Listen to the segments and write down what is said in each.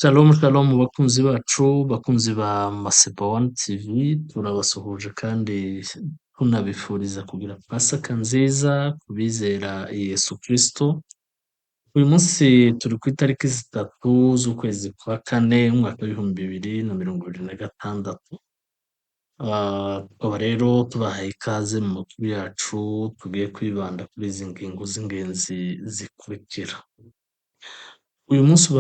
Shalom shalom bakunzi bacu, bakunzi ba Maseba One TV, turabasuhuje kandi tunabifuriza kugira Pasaka nziza ku bizera Yesu Kristo. Uyu munsi turi ku itariki 3 z'ukwezi kwa kane, umwaka w'2026. Tukaba rero tubahaye ikaze mu makuru yacu, tugiye kwibanda kuri izi ngingo z'ingenzi zikurikira. Uyu munsi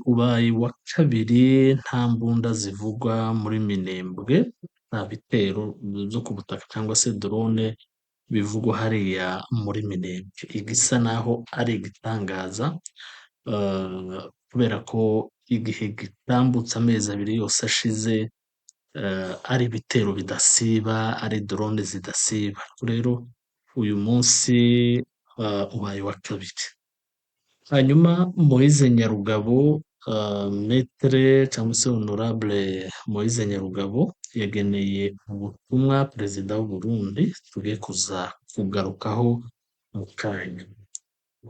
ubaye uwa kabiri nta mbunda zivugwa muri Minembwe, nta bitero byo ku butaka cyangwa se drone bivugwa hariya muri Minembwe. Igisa naho ari igitangaza, kubera ko igihe gitambutse amezi 2 yose ashize, ari ibitero bidasiba, ari drone zidasiba. Rero uyu munsi ubaye uwa kabiri. Hanyuma Moise Nyarugabo, Maître cyangwa se Honorable Moise Nyarugabo yageneye ubutumwa Perezida w'u Burundi, tugiye kuza kugarukaho mu kanya.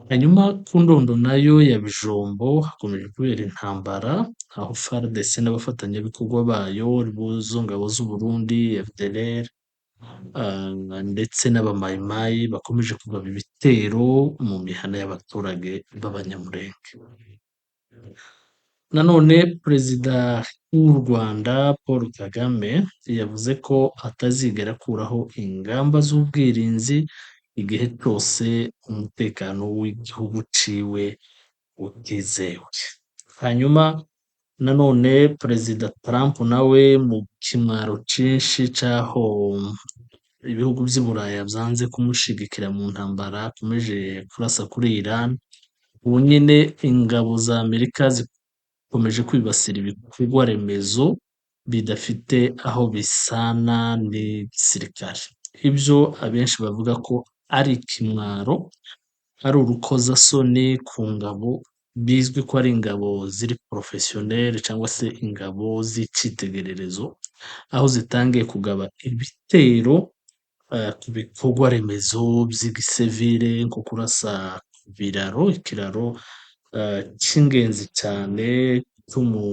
Hanyuma ku Ndondo nayo ya Bijombo hakomeje kubera intambara, aho FARDC n'abafatanyabikorwa bayo izo ngabo z'u Burundi, FDLR ndetse n'abamayimayi bakomeje kugaba ibitero mu mihana y'abaturage b'Abanyamulenge. Nanone Perezida w'u Rwanda Paul Kagame yavuze ko atazigera akuraho ingamba z'ubwirinzi igihe cyose umutekano w'igihugu ciwe utizewe. Hanyuma nanone Perezida Trump nawe mu kimwaro cinshi c'aho ibihugu vy'i Buraya vyanze kumushigikira mu ntambara akomeje kurasa kuri Iran, ubu nyene ingabo za Amerika zikomeje kwibasira ibikorwa remezo bidafite aho bisana n'igisirikare. Ivyo abenshi bavuga ko ari ikimwaro, ari urukozasoni ku ngabo bizwi ko ari ingabo ziri professionnel cyangwa se ingabo z'icitegererezo, aho zitangiye kugaba ibitero ku bikorwa remezo vy'igisivile nko kurasa ku biraro, ikiraro c'ingenzi cane co mu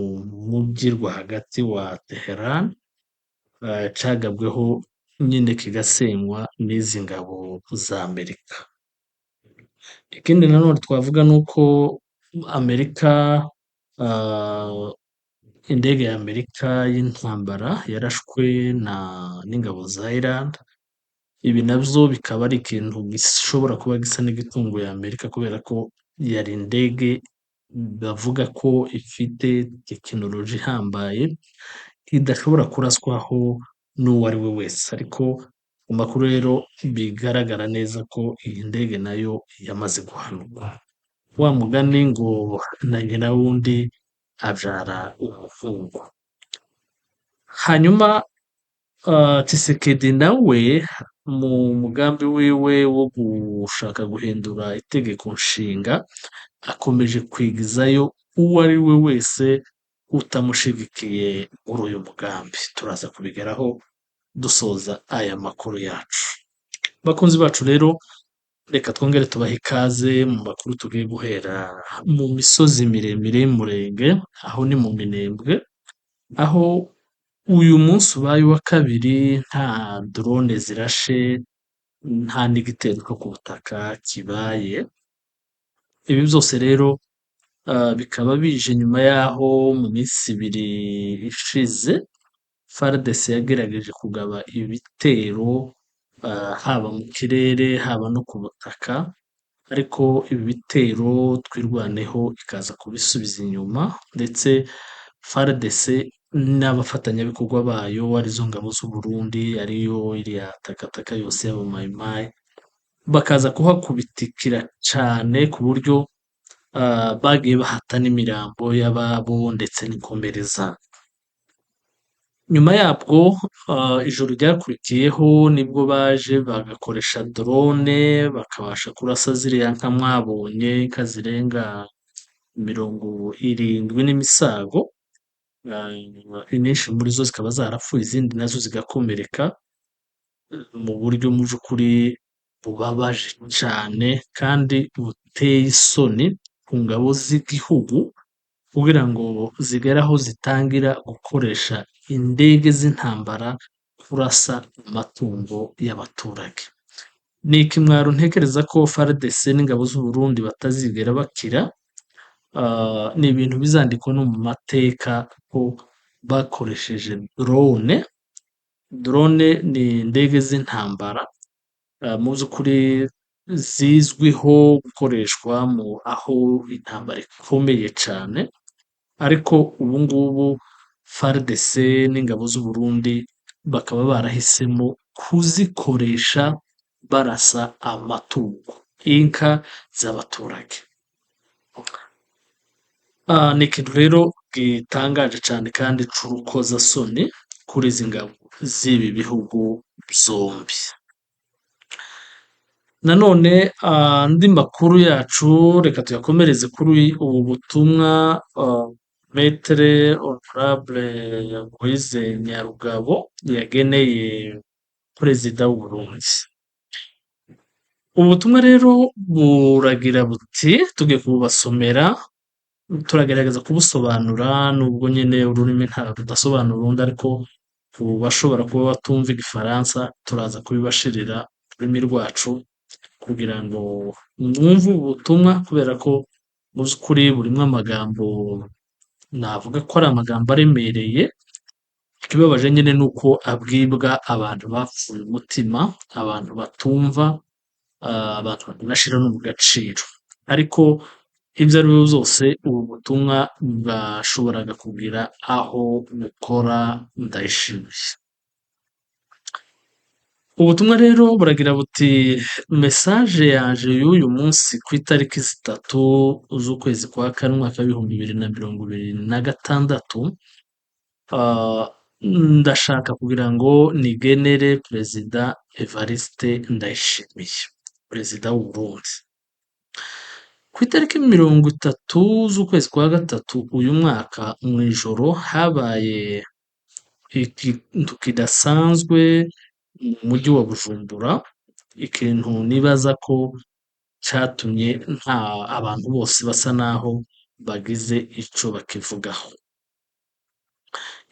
muji rwagati wa Teheran, cagabweho nyine kigasenywa n'izi ngabo za Amerika. Ikindi nanone twavuga ni uko Amerika, indege ya Amerika y'intambara yarashwe n'ingabo za Iran, ibi navyo bikaba ari ikintu gishobora kuba gisa n'igitunguye Amerika kubera ko yari indege bavuga ko ifite tekinoloji ihambaye, idashobora kuraswaho n'uwo ari we wese. Ariko mu makuru rero bigaragara neza ko iyi ndege nayo yamaze guhanurwa. Wa mugani ngo na nyina wundi avyara umuhungu. Hanyuma Tshisekedi nawe mu mugambi wiwe wo gushaka guhindura itegeko nshinga, akomeje kwigizayo uwo ari we wese utamushigikiye muri uyu mugambi. Turaza kubigeraho dusoza aya makuru yacu. Bakunzi bacu rero, reka twongere tubahe ikaze mu makuru tugiye guhera mu misozi miremire y'Umurenge, aho ni mu Minembwe, aho uyu munsi ubaye uwa kabiri nta drone zirashe, nta n'igitero cyo ku butaka kibaye. Ibi byose rero bikaba bije nyuma y'aho mu minsi 2 ishize FARDC yagerageje kugaba ibitero, haba mu kirere haba no ku butaka, ariko ibi bitero Twirwaneho ikaza kubisubiza inyuma, ndetse FARDC n'abafatanyabikorwa bayo arizo ngabo z'u Burundi, ariyo iriya takataka yose y'abamayimayi, bakaza kuhakubitikira cane ku buryo bagiye bahata n'imirambo y'ababo ndetse n'inkomere zabo. Nyuma yabwo ijoro ryakurikiyeho nibwo baje bagakoresha drone bakabasha kurasa ziriya nka mwabonye, inka zirenga 70 n'imisago, inyinshi muri zo zikaba zarapfuye izindi nazo zigakomereka mu buryo mu by'ukuri bubabaje cane kandi buteye isoni ku ngabo z'igihugu. kugira ngo zigere aho zitangira gukoresha indege z'intambara kurasa amatungo y'abaturage. Ni ikimwaro ntekereza ko FARDC n'ingabo z'u Burundi batazigera bakira. Ni ibintu bizandikwa no mu mateka ko bakoresheje drone. Drone ni indege z'intambara, mu by'ukuri zizwiho gukoreshwa mu aho intambara ikomeye cyane, ariko ubu ngubu FARDC n'ingabo z'u Burundi bakaba barahisemo kuzikoresha barasa amatungo, inka z'abaturage. Ni ikintu rero gitangaje cyane kandi c'urukozasoni kuri izi ngabo z'ibi bihugu byombi. Nanone andi makuru yacu reka tuyakomereze kuri ubu butumwa Maître Honorable Moise Nyarugabo yageneye Perezida w'u Burundi. Ubu butumwa rero buragira buti, tugiye kububasomera, turagerageza kubusobanura nubwo nyine ururimi nta rudasobanura urundi, ariko ku bashobora kuba batumva Igifaransa turaza kubibashirira ururimi rwacu kugira ngo mwumve ubu butumwa, kubera ko mu by'ukuri burimo amagambo navuga ko ari amagambo aremereye. Ikibabaje nyine ni uko abwibwa abantu bapfuye umutima, abantu batumva, abantu batanashyira no mu gaciro. Ariko ibyo ari byo byose ubu butumwa bwashoboraga kugira aho bukora Ndayishimiye. Ubutumwa rero buragira buti: "Message yanje y'uyu munsi ku itariki 3 z'ukwezi kwa kane, umwaka w'2026, ndashaka kugira ngo nigenere Perezida Evariste Ndayishimiye, Perezida w'u Burundi. Ku itariki 30 z'ukwezi kwa gatatu uyu mwaka mu ijoro habaye ikintu kidasanzwe mu mujyi wa Bujumbura, ikintu nibaza ko catumye nta abantu bose basa naho bagize ico bakivugaho.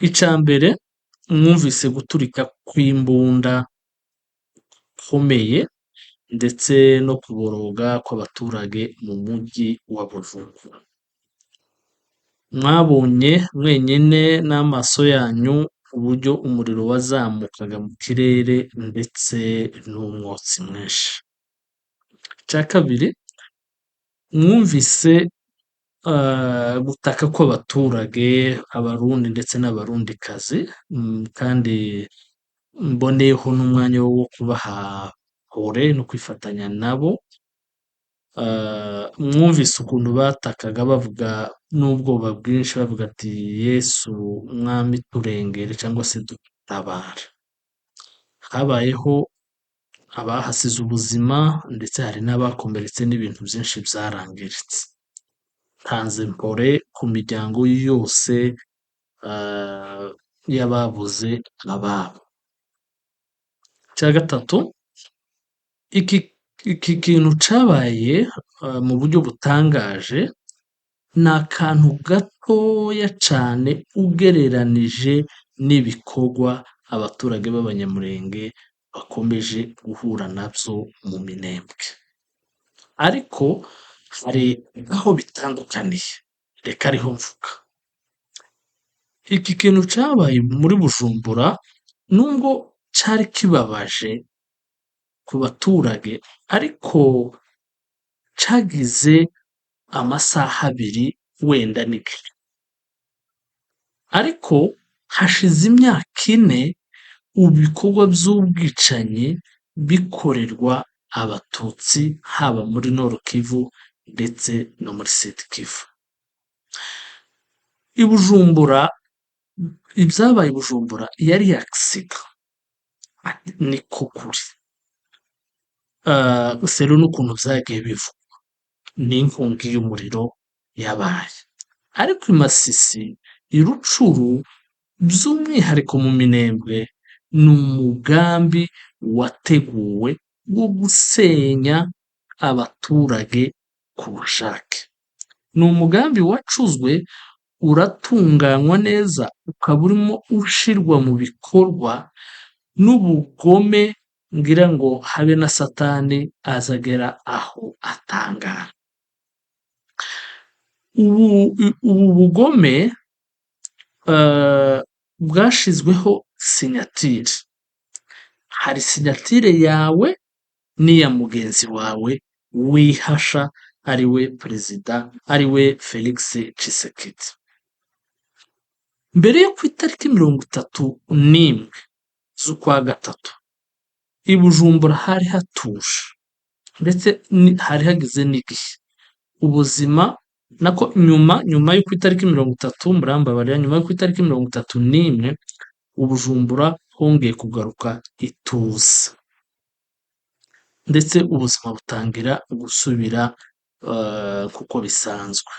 Ica mbere, mwumvise guturika kw'imbunda gukomeye ndetse no kuboroga kw'abaturage mu mujyi wa Bujumbura. Mwabonye mwenyene n'amaso yanyu uburyo umuriro wazamukaga mu kirere ndetse n'umwotsi mwinshi. Ica kabiri, mwumvise gutaka kw'abaturage, Abarundi ndetse n'Abarundikazi, kandi mboneyeho n'umwanya wo kubaha pole no kwifatanya nabo. Mwumvise ukuntu batakaga bavuga n'ubwoba bwinshi, bavuga ati: 'Yesu Mwami turengere cyangwa se dutabare.' Habayeho abahasize ubuzima ndetse hari n'abakomeretse n'ibintu byinshi byarangiritse. Ntanze mpore ku miryango yose y'ababuze ababo. Icya gatatu, iki kintu cabaye mu buryo butangaje, ni akantu gatoya cane ugereranije n'ibikorwa abaturage b'Abanyamulenge bakomeje guhura navyo mu Minembwe. Ariko hari aho bitandukaniye, reka ariho mvuga. Iki kintu cabaye muri Bujumbura, nubwo cari kibabaje ku baturage, ariko cagize amasaha 2 wenda n'igice. Ariko hashize imyaka 4 ibikorwa vy'ubwicanyi bikorerwa Abatutsi, haba muri Nord Kivu ndetse no muri Sud Kivu. I Bujumbura, ibyabaye i Bujumbura yari accident, niko kuri. Selon n'ukuntu vyagiye bivugwa, ni inkongi y'umuriro yabaye. Ariko i Masisi, i Rutshuru, by'umwihariko mu Minembwe, ni umugambi wateguwe wo gusenya abaturage ku bushake. Ni umugambi wacuzwe uratunganywa neza, ukaba urimo ushirwa mu bikorwa n'ubugome, ngira ngo habe na Satani azagera aho atangara. Ubu bugome bwashizweho signature. Hari signature yawe n'iya mugenzi wawe wihasha, ari we perezida, ari we Felix Tshisekedi. Mbere yo ku itariki 31 z'ukwa gatatu, i Bujumbura hari hatuje, ndetse hari hageze n'igihe ubuzima nako nyuma yo ku itariki 30, murambabarira, nyuma yo ku itariki 31, u Bujumbura hongeye kugaruka ituze, ndetse ubuzima butangira gusubira kuko bisanzwe.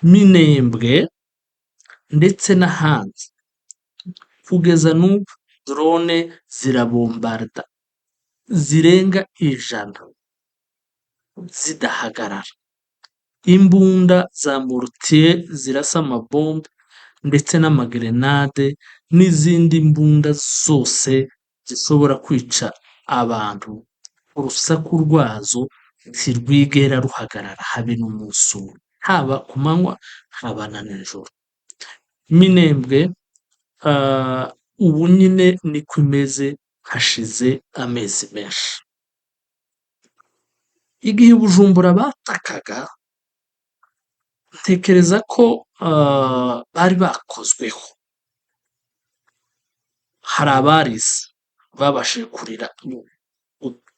Minembwe ndetse n'ahandi, kugeza n'ubu drone zirabombarda zirenga 100 zidahagarara, imbunda za mortier zirasa amabombe ndetse n'amagrenade n'izindi mbunda zose zishobora kwica abantu, urusaku rwazo ntirwigera ruhagarara habe n'umunsi umwe, haba ku manywa haba na nijoro. Minembwe ubu nyine niko imeze, hashize amezi menshi. Igihe Bujumbura batakaga, ntekereza ko bari bakozweho. Hari abarize babashije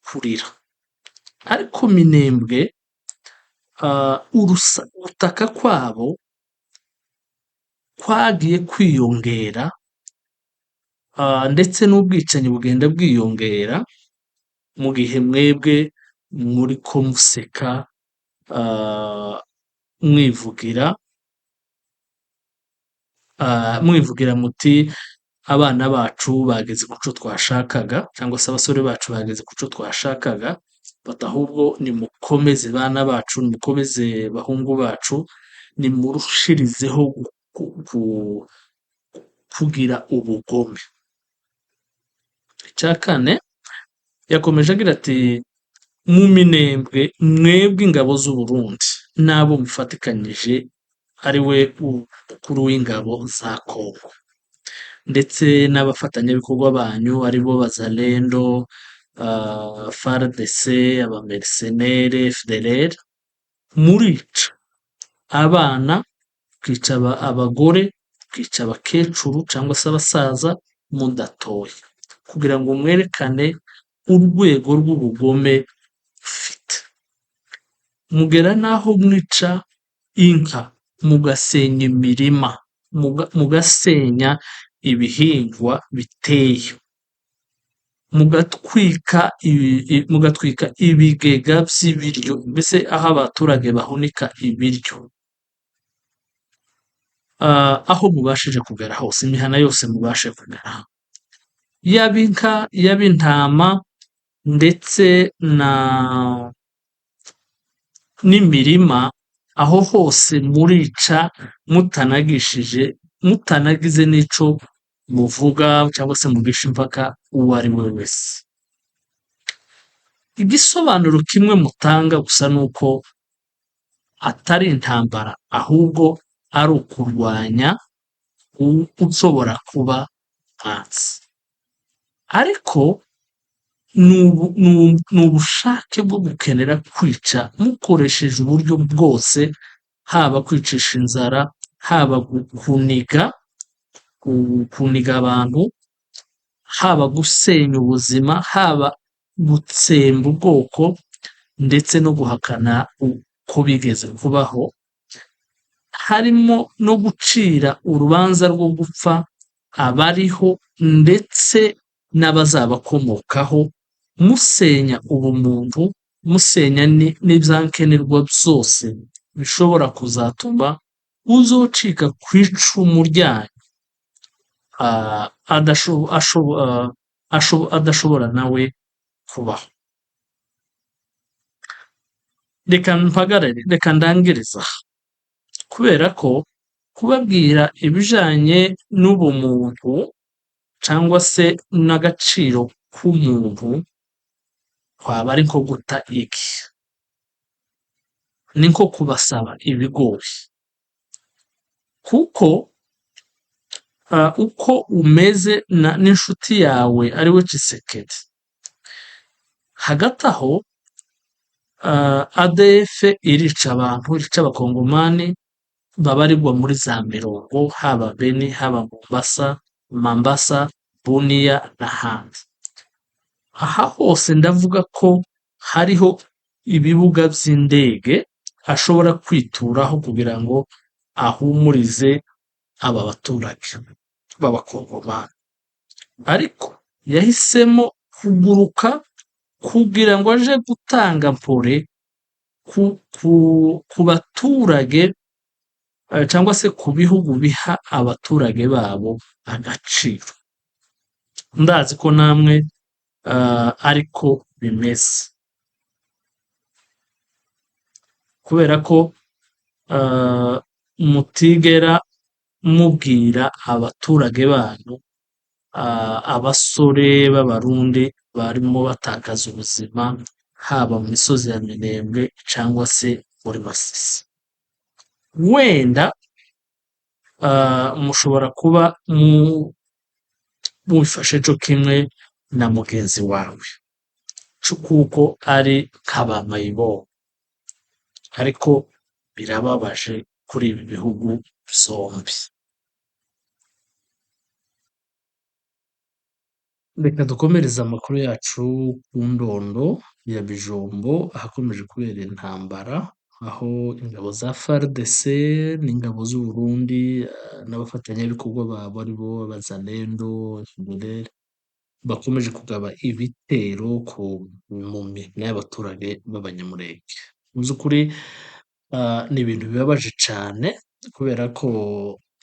kurira, ariko Minembwe gutaka kwabo kwagiye kwiyongera, ndetse n'ubwicanyi bugenda bwiyongera, mu gihe mwebwe muriko museka, mwivugira muti abana bacu bageze ku co twashakaga, cyangwa se abasore bacu bageze ku co twashakaga, bati ahubwo nimukomeze bana bacu, nimukomeze bahungu bacu, nimurushirizeho kugira ubugome. Icya kane, yakomeje agira ati mu Minembwe mwebwe ingabo z'u Burundi n'abo mufatikanyije, ari we umukuru w'ingabo za Kongo ndetse n'abafatanyabikorwa banyu, aribo Bazalendo, FARDC, abamercenaires, FDLR, murica abana, mukica abagore, mukica abakecuru cyangwa se abasaza mudatoye, kugira ngo mwerekane urwego rw'ubugome mufite. Mugera n'aho mwica inka, mugasenya imirima, mugasenya ibihingwa biteye, mugatwika ibigega by'ibiryo, mbese aho abaturage bahunika ibiryo. Aho mubashije kugera hose, imihana yose mubashe kugera, yaba inka, yaba intama, ndetse na n'imirima, aho hose murica mutanagishije, mutanagize n'ico muvuga cyangwa se mugisha impaka uwo ari we wese. Igisobanuro kimwe mutanga gusa ni uko atari intambara, ahubwo ari ukurwanya ushobora kuba umwanzi. Ariko ni ubushake bwo gukenera kwica mukoresheje uburyo bwose, haba kwicisha inzara, haba kuniga abantu, haba gusenya ubuzima, haba gutsemba ubwoko, ndetse no guhakana uko bigeze kubaho, harimo no gucira urubanza rwo gupfa abariho ndetse n'abazabakomokaho, musenya ubumuntu, musenya n'ibyankenerwa byose bishobora kuzatuma uzocika ku icumu ryanyu adashobora nawe kubaho. Reka mpagarare, reka ndangirize aha, kubera ko kubabwira ibijanye n'ubumuntu cangwa se n'agaciro k'umuntu kwaba ari nko guta iki, ni nko kubasaba ibigori, kuko uko umeze n'inshuti yawe ariwe Tshisekedi. Hagati aho ADF irica abantu, irica abakongomani babarirwa muri za mirongo, haba Beni, haba Mombasa, Mambasa, Bunia n'ahandi. Aha hose ndavuga ko hariho ibibuga vy'indege ashobora kwituraho kugira ngo ahumurize aba baturage b'abakongomani, ariko yahisemo kuguruka kugira ngo aje gutanga mpore ku baturage cyangwa se ku bihugu biha abaturage babo agaciro. Ndazi ko namwe ariko bimeze, kubera ko mutigera mubwira abaturage banyu, abasore b'Abarundi barimo batakaza ubuzima, haba mu misozi ya Minembwe cyangwa se muri Masisi. Wenda mushobora kuba mubifashe co kimwe na mugenzi wawe, kuko ari nk'abamayibobo, ariko birababaje kuri ibi bihugu vyombi. Reka dukomereze amakuru yacu ku Ndondo ya Bijombo, ahakomeje kubera intambara, aho ingabo za FARDC n'ingabo z'u Burundi n'abafatanyabikorwa babo aribo Abazalendo, FDLR, bakomeje kugaba ibitero ku mu mihana y'abaturage b'Abanyamulenge. Mu by'ukuri ni ibintu bibabaje cyane, kubera ko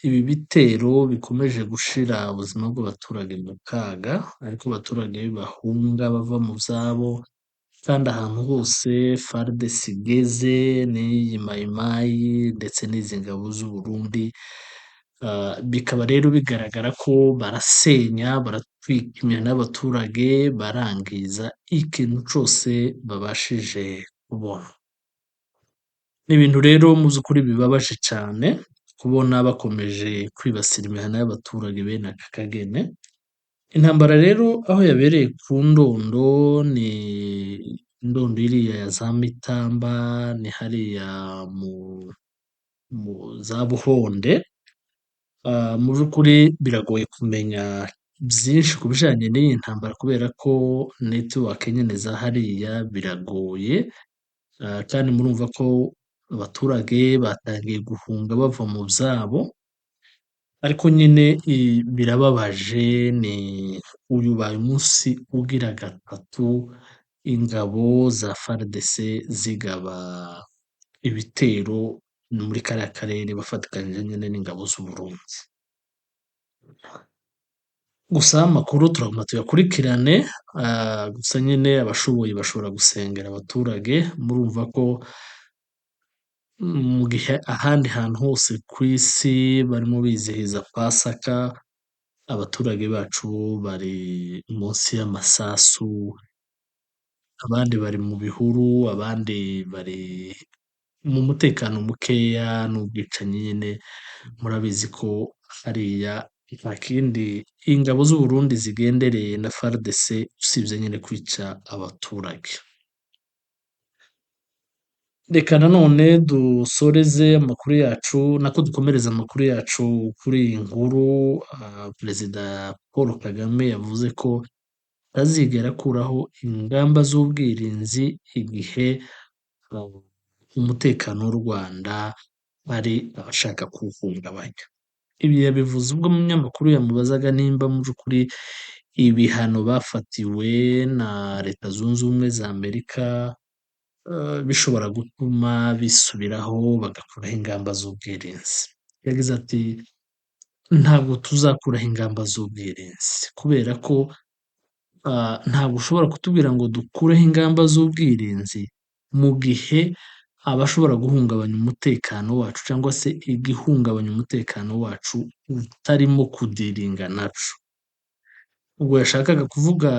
ibi bitero bikomeje gushira ubuzima bw'abaturage mu kaga, ariko abaturage bahunga bava mu byabo, kandi ahantu hose FARDC igeze n'iyi Mayimayi ndetse n'izi ngabo z'u Burundi, bikaba rero bigaragara ko barasenya, baratwika imihana y'abaturage, barangiza ikintu cyose babashije kubona. Ni ibintu rero mu by'ukuri bibabaje cyane kubona bakomeje kwibasira imihana y'abaturage bene aka kagene. Intambara rero aho yabereye ku Ndondo, ni Ndondo iriya ya za Mitamba, ni hariya mu za Buhonde. Mu by'ukuri biragoye kumenya byinshi ku bijyanye n'iyi ntambara, kubera ko network nyine za hariya biragoye, kandi murumva ko abaturage batangiye guhunga bava mu byabo, ariko nyine birababaje. Ni uyu ubaye umunsi ugira gatatu ingabo za FARDC zigaba ibitero muri kariya karere, bafatikanyije nyine n'ingabo z'u Burundi. Gusa amakuru turaguma tuyakurikirane, gusa nyine abashoboye bashobora gusengera abaturage. Murumva ko mu gihe ahandi hantu hose ku isi barimo bizihiza Pasaka, abaturage bacu bari munsi y'amasasu, abandi bari mu bihuru, abandi bari mu mutekano mukeya n'ubwicanyi nyine. Murabizi ko hariya nta kindi ingabo z'u Burundi zigendereye na FARDC usibye nyine kwica abaturage. Reka nanone dusoreze amakuru yacu, nako dukomereze amakuru yacu kuri iyi nkuru. Perezida Paul Kagame yavuze ko atazigera akuraho ingamba z'ubwirinzi igihe umutekano w'u Rwanda ari abashaka kuwuhungabanya. Ibi yabivuze ubwo umunyamakuru yamubazaga nimba mu by'ukuri ibihano bafatiwe na Leta Zunze Ubumwe za Amerika bishobora gutuma bisubiraho bagakuraho ingamba z'ubwirinzi. Yagize ati: "Ntabwo tuzakuraho ingamba z'ubwirinzi, kubera ko ntabwo ushobora kutubwira ngo dukureho ingamba z'ubwirinzi mu gihe abashobora guhungabanya umutekano wacu cyangwa se igihungabanya umutekano wacu utarimo kudealinga naco. Ubwo yashakaga kuvuga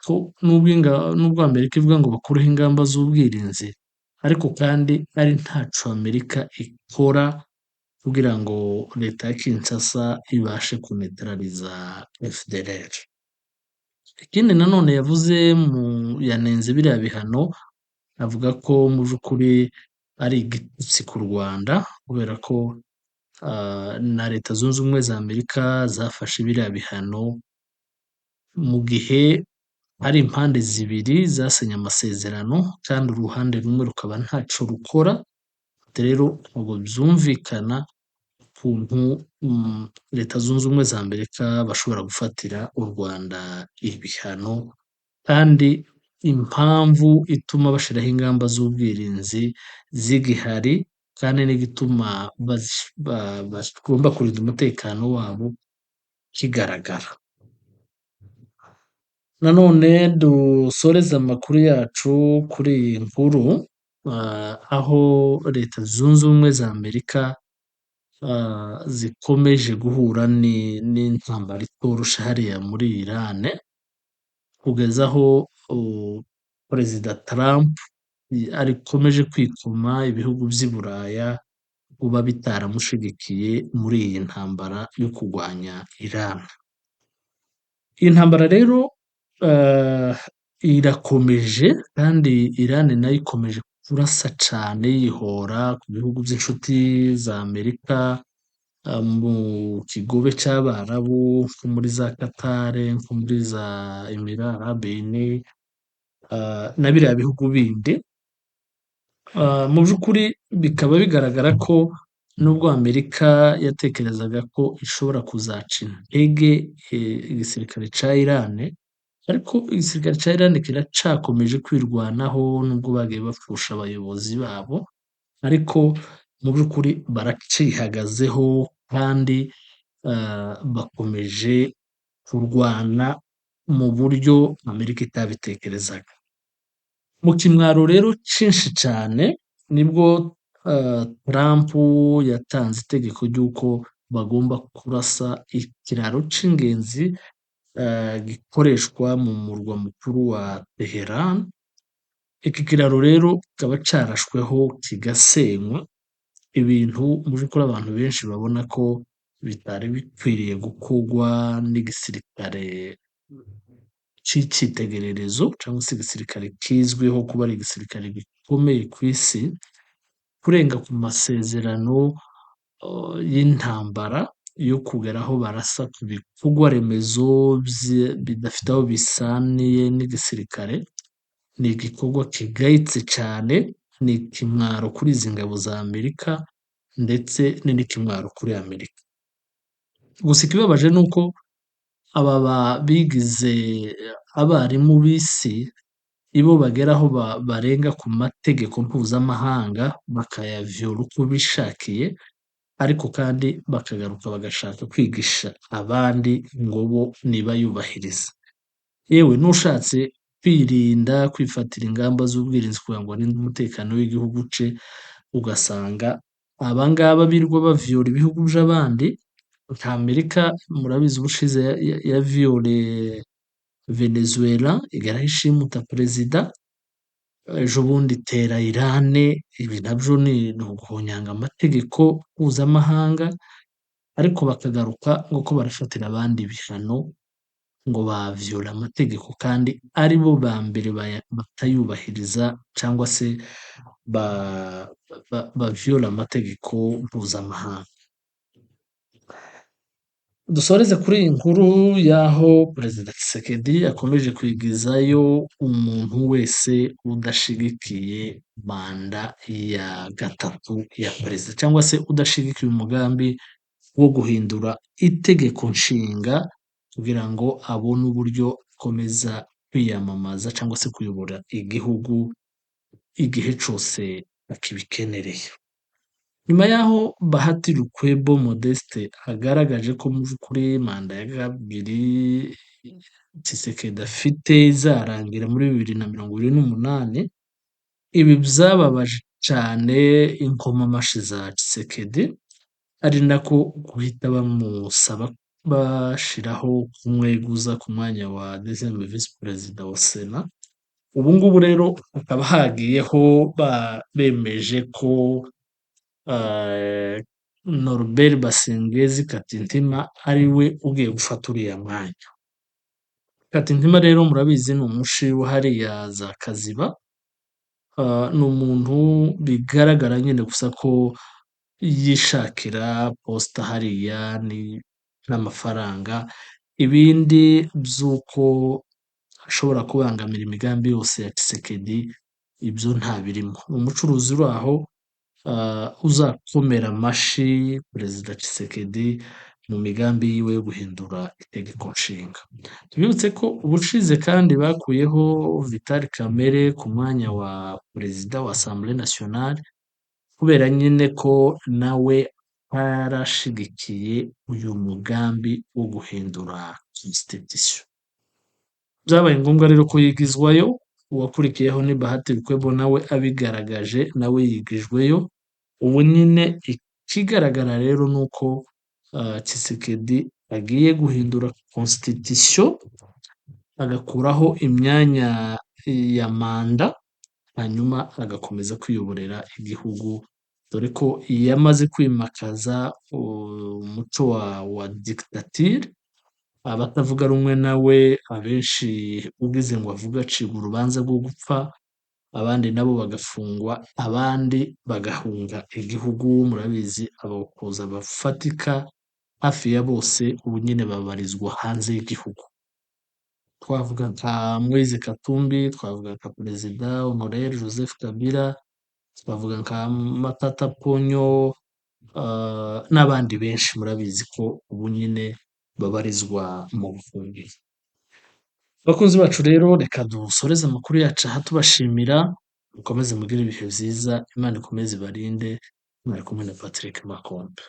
ko nubwo Amerika ivuga ngo bakureho ingamba z'ubwirinzi, ariko kandi ari ntaco Amerika ikora kugira ngo leta ya Kinshasa ibashe kuneutraliza FDLR. Ikindi nanone yavuze mu yanenze biriya bihano, avuga ko mu by'ukuri ari igitutsi ku Rwanda, kubera ko na Leta Zunze Ubumwe za Amerika zafashe biriya bihano mu gihe hari impande zibiri zasinye amasezerano kandi uruhande rumwe rukaba ntaco rukora. Rero ntabwo byumvikana ukuntu Leta Zunze Ubumwe za Amerika bashobora gufatira u Rwanda ibihano, kandi impamvu ituma bashyiraho ingamba z'ubwirinzi zigihari, kandi n'igituma bagomba kurinda umutekano wabo kigaragara. Nanone dusoreze amakuru yacu kuri iyi nkuru, aho Leta Zunze Ubumwe za Amerika zikomeje guhura n'intambara itoroshe hariya muri Iran, kugeza aho Perezida Trump akomeje kwikoma ibihugu by'i Buraya kuba bitaramushigikiye muri iyi ntambara yo kurwanya Iran. Iyi ntambara rero irakomeje, kandi Iran nayo ikomeje kurasa cane yihora ku bihugu by'inshuti za Amerika mu kigobe c'Abarabu, nko muri za Qatar, nko muri za Emirats Arabes Unis, na biriya bihugu bindi. Mu by'ukuri bikaba bigaragara ko nubwo Amerika yatekerezaga ko ishobora kuzaca intege igisirikare ca Iran, ariko igisirikare ca Iran kiracakomeje kwirwanaho nubwo bagiye bapfusha abayobozi babo, ariko mu by'ukuri baracihagazeho kandi bakomeje kurwana mu buryo Amerika itabitekerezaga. Mu kimwaro rero cyinshi cyane nibwo Trump yatanze itegeko ry'uko bagomba kurasa ikiraro c'ingenzi gikoreshwa mu murwa mukuru wa Teheran. Iki kiraro rero kikaba carashweho kigasenywa, ibintu mu by'ukuri abantu benshi babona ko bitari bikwiriye gukorwa n'igisirikare c'icitegererezo cyangwa se igisirikare kizwiho kuba ari igisirikare gikomeye ku isi, kurenga ku masezerano y'intambara yo kugera aho barasa ku bikorwa remezo bidafite aho bisaniye n'igisirikare, ni igikorwa kigayitse cyane, ni ikimwaro kuri izi ngabo za Amerika ndetse ni n'ikimwaro kuri Amerika. Gusa ikibabaje ni uko aba bigize abarimu b'isi, ibo bagera aho barenga ku mategeko mpuzamahanga bakayavyola uko bishakiye, ariko kandi bakagaruka bagashaka kwigisha abandi ngo bo nibayubahirize. Yewe n'ushatse kwirinda kwifatira ingamba z'ubwirinzi kugira ngo arinde umutekano w'igihugu ce, ugasanga aba ngaba birirwa bavyola ibihugu by'abandi, nka Amerika murabizi ubushize yavyole Venezuela igeraho ishimuta perezida, ejo bundi itera Iran, ibi nabyo ni uguhonyanga amategeko mpuzamahanga, ariko bakagaruka ngo ko barafatira abandi ibihano ngo bavyola amategeko kandi ari bo ba mbere batayubahiriza cyangwa se bavyola amategeko mpuzamahanga. Dusoreze kuri iyi nkuru y'aho Perezida Tshisekedi akomeje kwigizayo umuntu wese udashigikiye manda ya gatatu ya perezida cyangwa se udashigikiye umugambi wo guhindura itegeko nshinga kugira ngo abone uburyo akomeza kwiyamamaza cyangwa se kuyobora igihugu igihe cyose akibikenereye. Nyuma y'aho Bahati Lukwebo Modeste agaragaje ko mu by'ukuri manda ya kabiri Tshisekedi afite izarangira muri 2028, Ibi byababaje cyane inkomamashyi za Tshisekedi, ari nako guhita bamusaba bashiraho kumweguza ku mwanya wa deuxième vice perezida wa Sena. Ubu ngubu rero hakaba hagiyeho bemeje ko Norbert Basengezi Katintima ari we ugiye gufata uriya mwanya. Katintima rero murabizi ni umushi wa hariya za Kaziba, ni umuntu bigaragara nyine gusa ko yishakira poste hariya n'amafaranga, ibindi by'uko ashobora kubangamira imigambi yose ya Tshisekedi ibyo ntabirimo. Ni umucuruzi uri aho uzakomera amashi Perezida Tshisekedi mu migambi yiwe yo guhindura itegeko nshinga. Tubibutse ko ubushize kandi bakuyeho Vital Kamerhe ku mwanya wa Perezida wa Assemblée Nationale, kubera nyine ko nawe yarashigikiye uyu mugambi wo guhindura constitution. Byabaye ngombwa rero ko yigizwayo, uwakurikiyeho ni Bahati Lukwebo nawe abigaragaje nawe yigijweyo. Ubu nyine ikigaragara rero ni uko Tshisekedi agiye guhindura constitution, agakuraho imyanya ya manda, hanyuma agakomeza kwiyoborera igihugu, dore ko yamaze kwimakaza umuco wa dictature. Abatavuga rumwe nawe abenshi ugize ngo avuge acibwa urubanza rwo gupfa, abandi nabo bagafungwa, abandi bagahunga igihugu. Murabizi abakoza bafatika hafi ya bose ubu nyine babarizwa hanze y'igihugu. Twavuga nka Moise Katumbi, twavuga nka Perezida Honoré Joseph Kabila, twavuga nka Matata Ponyo n'abandi benshi murabizi ko ubu nyine babarizwa mu buhungiro. Bakunzi bacu rero, reka dusoreze amakuru yacu aha tubashimira, mukomeze mugire ibihe byiza, Imana ikomeze ibarinde, mwari kumwe na Patrick Makombe.